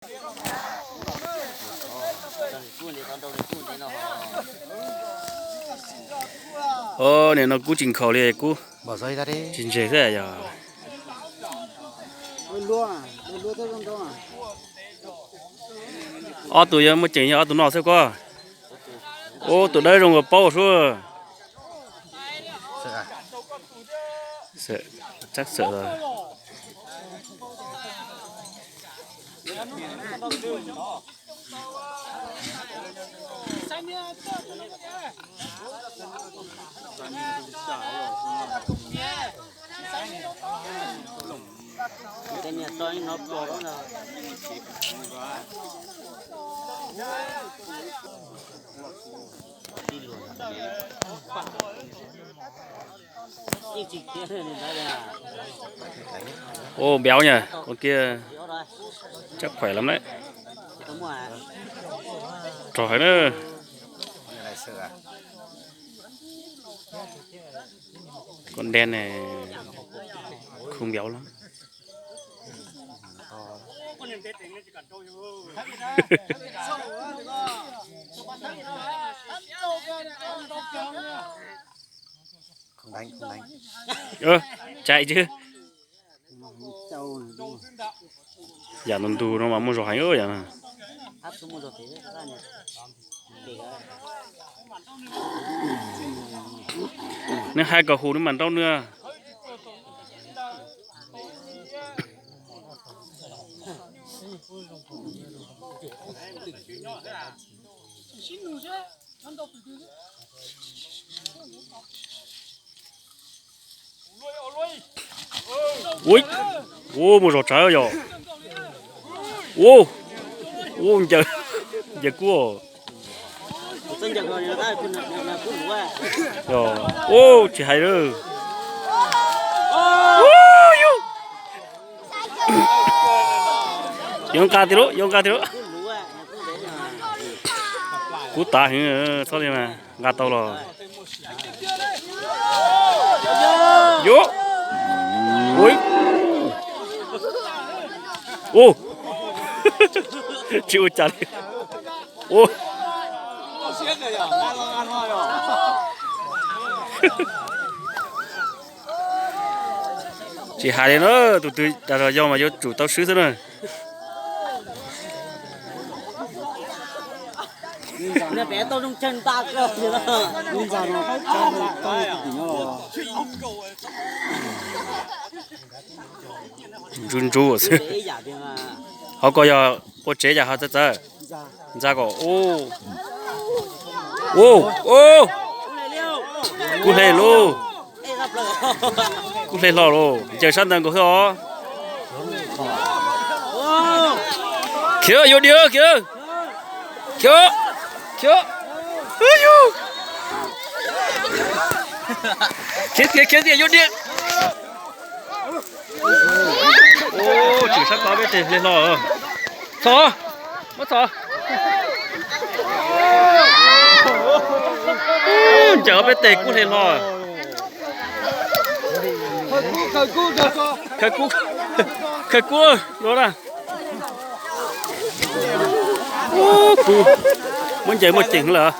O, nim no kub tsis nkhaus li, kub tsis ntseg xwb yog. Ob tug yuav muaj ceem yog ob tug no xwb koj. Ub, tus dawb zoo nkaus paub suab. Tsab xawm. Ub, npiav nyab ua kiag, tsab khuam lawm na. Rog heev na. Koj dej ne, khu npiav lawm. Tsam ib tsam yam ntug ntug no mas muaj zog heev yam. Neb hais kom hu neb mam nrauj nws. Ui, ub, muaj zog tsawv yom. Ub, ub, ncaws, ncaws kub. Ub, tsis hais lawm. Yuav nqa tiag lauj, yuav nqa tiag lauj. Kub tav heev, txhob li mas nqa tau los. Yuav. Ui. Ub. Tsis ua cas li. Ub. Tsis hais li na, tus twg dag zog yog mas yuav tsum tau swb xwb na. Ntsub ntsub xwb. Qhov ko yog ua tsev yam ho txawv txawv. Ntxa kom ub. Ub, ub. Kub hle lauj. Kub hle hlo lauj, ncaws sab ntawd nkaus xwb os. Khiav yuav diam khiav. Khiav, khiav. Khiav tiag khiav tiag yuav diam. Tseem sab ko peb tes hle hlo. Txhob, muab txhob. Ncaws peb tes kub hle hlo. Khaws kub, khaws kub, khaws kub, luag na. Kub, muab ncaws muaj ceem lawm.